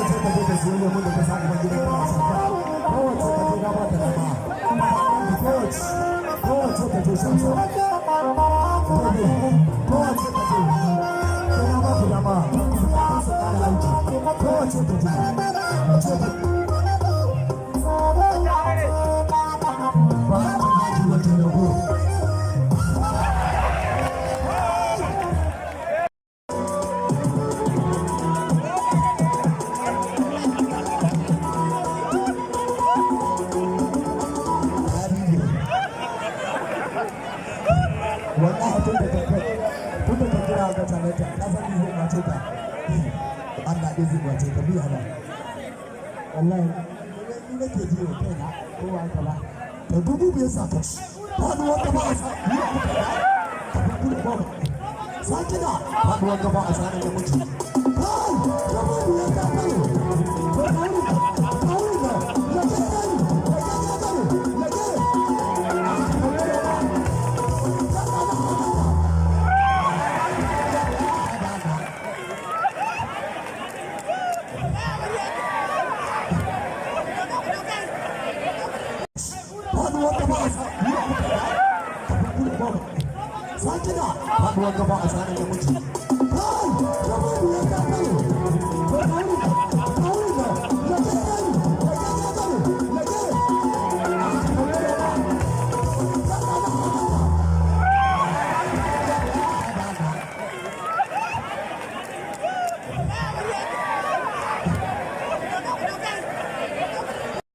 Kowace ta je ta siyo lemun da ta sa gaban gidan ta masu. Kowace ta je, na ba ta dama. Kowace, kowace ta je shamsa. Kowace ta je, sai na ba ku dama su ƙara aiki. Kowace ta je, kowace ta ba ta yaki wata rago. Wallahi tun da ka kira ga talata, ka san ni zai kwace ka. Allah dai zai kwace ka biya ba. Wallahi ni nake ji wa kaina, ko ba haka ba? To, 5,000 sa ka ci. Faduwar gaba a sa ni kuka ba ka ba sake da faduwar gaba a sanar da miji. Kai, 5,000 ta kai. To kauri kauri da ya ke kai ya ke kai ya ke. Faduwar gaba a sake da faduwar gaba a sanar da miji. Kai, 5,000 ta kai. To kauri.